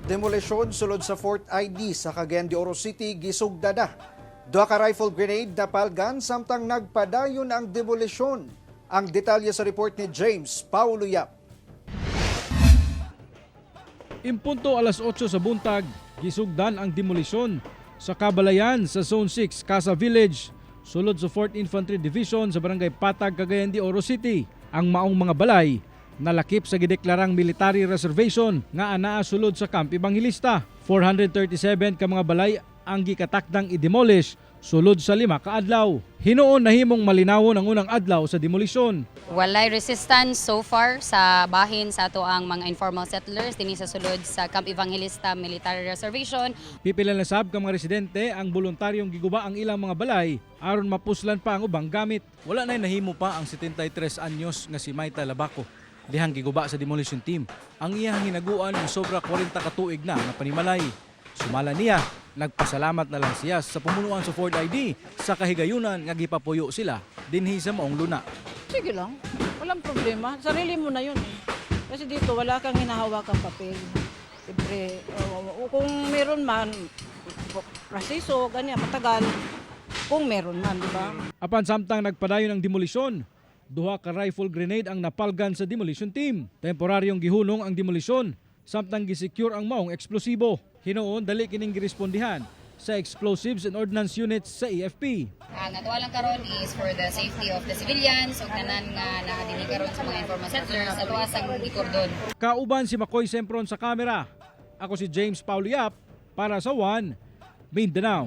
Demolisyon sulod sa 4th ID sa Cagayan de Oro City gisugda na. Duha ka rifle grenade napalgan samtang nagpadayon ang demolisyon. Ang detalye sa report ni James Paulo Yap. Impunto alas 8 sa buntag, gisugdan ang demolisyon sa Kabalayan sa Zone 6, Casa Village, sulod sa 4th Infantry Division sa Barangay Patag, Cagayan de Oro City. Ang maong mga balay nalakip sa gideklarang military reservation nga anaa sulod sa Camp Evangelista. 437 ka mga balay ang gikatakdang i-demolish sulod sa 5 ka adlaw. Hinuon nahimong malinawon ang unang adlaw sa demolisyon. Walay resistance so far sa bahin sa atoang mga informal settlers dinhi sa sulod sa Camp Evangelista Military Reservation. Pipila na sab ka mga residente ang voluntaryong giguba ang ilang mga balay aron mapuslan pa ang ubang gamit. Wala na'y nahimo pa ang 73 anyos nga si Maita Labaco. Dihang giguba sa demolition team. Ang iyang hinaguan mo sobra 40 ka tuig na nga panimalay. Sumala niya, nagpasalamat na lang siya sa pamumunuan sa 4th ID sa kahigayunan nga gipapuyo sila dinhi sa maong luna. Sige lang, walang problema. Sarili mo na yun eh. Kasi dito wala kang hinahawakang papel. Siyempre, kung meron man, proseso, ganyan, matagal. Kung meron man, di ba? Apan samtang nagpadayon ang demolisyon, duha ka rifle grenade ang napalgan sa demolition team. Temporaryong gihunong ang demolisyon samtang gisecure ang maong eksplosibo. Hinuon dali kining girespondihan sa Explosives and Ordnance Units sa E AFP. Ang atoa lang karon is for the safety of the civilians ug tanan nga naa dinhi karon sa mga informal settlers, atoa sang gikordon. Kauban si Makoy Sempron sa kamera. Ako si James Paulo Yap para sa One Mindanao.